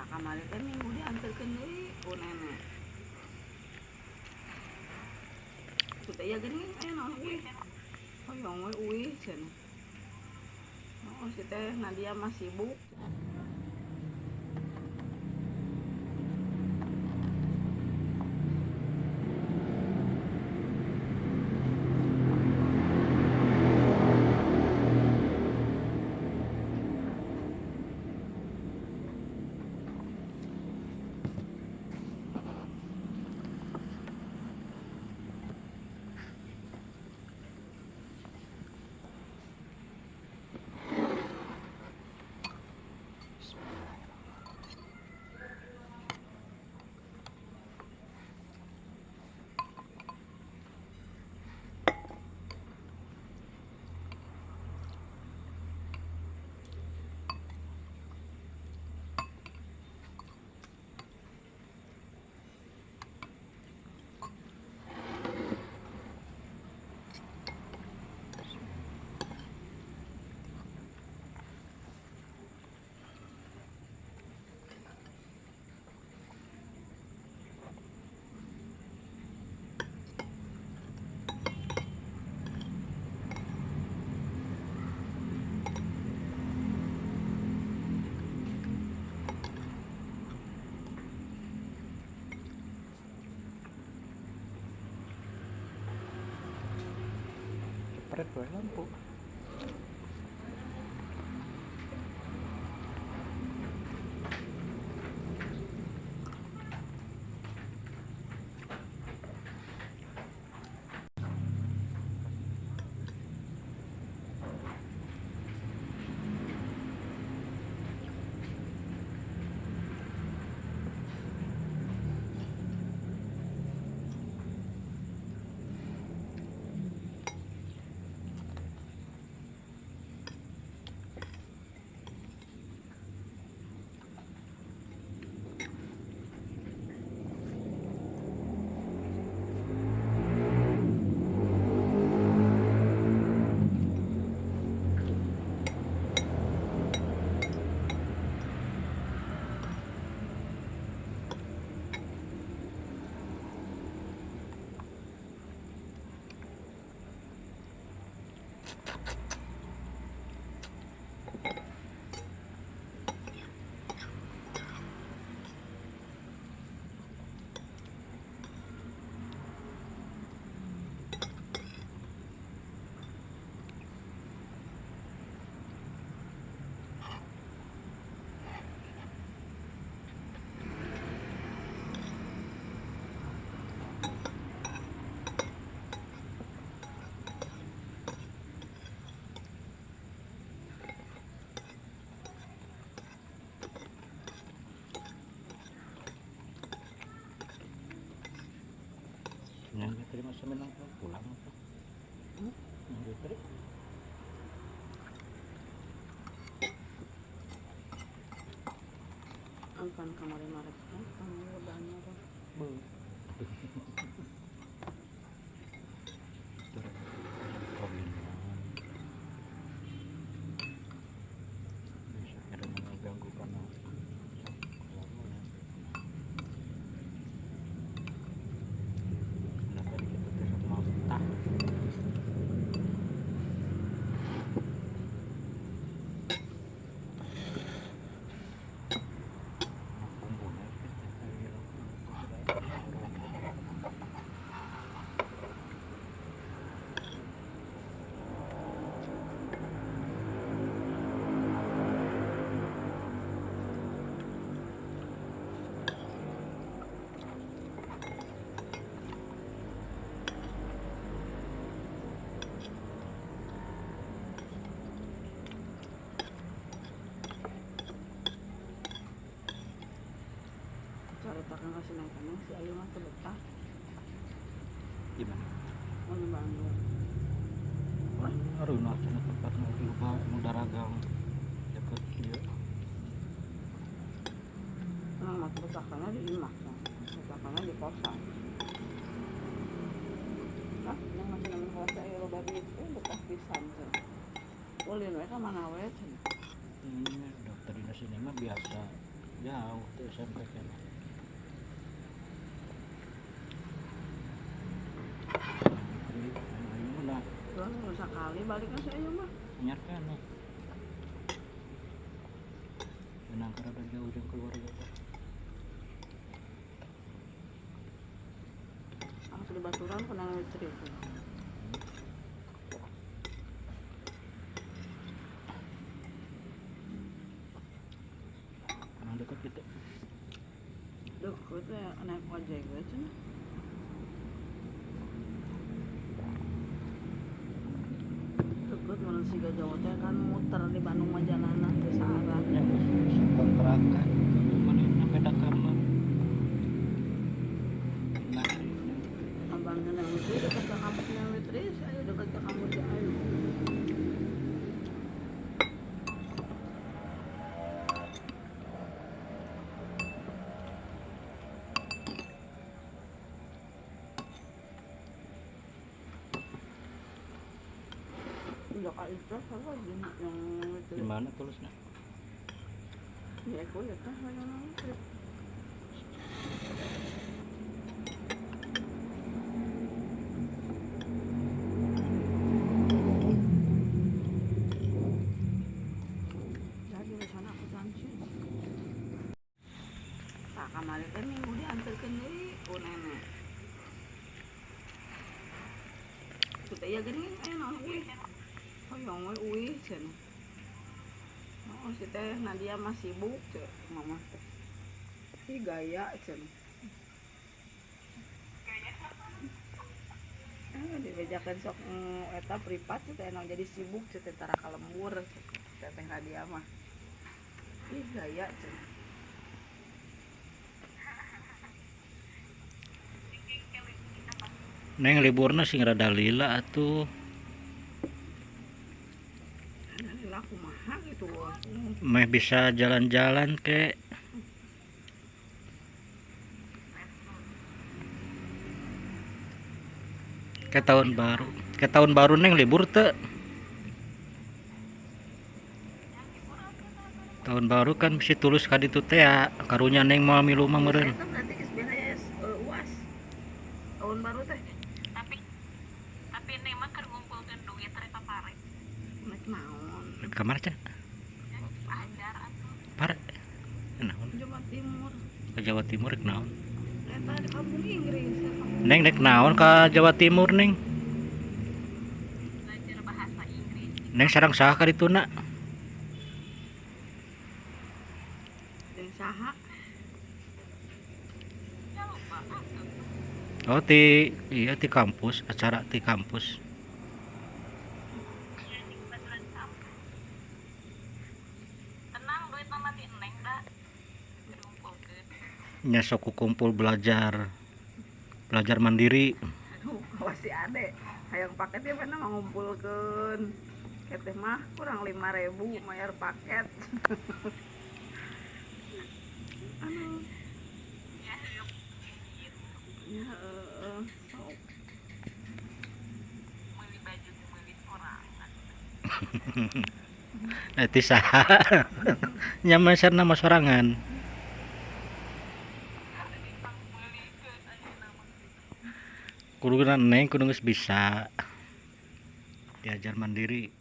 Tah kamari teh minggu dianterkeun deui ku nenek. Kita ya geuning aya naon uih. Hoyong we uih cenah. Oh si teh Nadia mah sibuk. Cepret wae lampu. Yang diterima semenang pulang apa? Yang diterima angkan kemarin maret kamu banyak dong. Bu. Bisa ada mengganggu karena Caritakan kasih naik kanan si Ayu mah betah. Gimana? Oh di Bandung. Aduh, nah tempat mau lupa mau daragang deket dia. Nah, mah betahkannya di imah, betahkannya di kosan. Nah, yang masih namun kalau si Ayu loba duit, betah pisan tuh. Ulin we ka mana we cenah. Dokter dinas ini mah biasa Jauh tuh SMP kan. Dua sekali baliknya saya mah. Anyar kan nih. Benang karena jauh jauh keluarga teh. Langsung di baturan kena listrik. Emang dekat gitu. Deket ya, naik ojek gue cina. Deket mana sih gak jauh teh kan muter di Bandung mah jalanan ke searah. Ya, kontrakan mana beda kamar. Nah, abangnya nang itu dekat ke kampus nang Witris, ayo dekat ke kampus ayo. Udah kali itu apa yang di mana tulisnya? Ya aku ya tah yang trip. Jadi di sana aku tansi. Tak kamari teh minggu diantarkeun deui ku nenek. Teu ya geuning aya naon euy. Hoyong we uih cenah. Oh si teh Nadia mah sibuk cek mama teh. Ih gaya cenah. Gaya apa? Dibejakeun sok eta privat teh naon jadi sibuk cek teh tara ka lembur teh teh Nadia mah. Ih gaya cenah. Neng liburna sing rada lila atuh. Kumaha gitu. Meh bisa jalan-jalan ke. Ke tahun baru. Ke tahun baru neng libur teu. Tahun baru kan mesti tulus ka ditu teh ya. Karunya neng moal milu mah meureun. Eta berarti geus beres UAS. Tahun baru teh. Tapi neng mah keur ngumpulkeun duit rek pare. Nek naon? Ka mana cenah? Ajar atuh. Pare. Naon? Jawa Timur. Ke Jawa Timur rek naon? Eta di kampung Inggris. Neng rek naon ka Jawa Timur neng? Belajar bahasa Inggris. Neng sareng saha ka dituna? Neng saha? Ya lupa atuh. Oh ti iya ti kampus, acara ti kampus. Tenang duit mah ti neng da. Ngumpulkeun. Nya sok kumpul belajar. Belajar mandiri. Aduh, awas si ade. Hayang paket ya pernah ngumpulkeun. Keteh mah kurang 5.000 bayar paket. Aduh. Ya, ya sok. Meuli baju meuli sorangan. Eta saha? Nya meserna mah sorangan. Kudu neng kudu geus bisa diajar mandiri.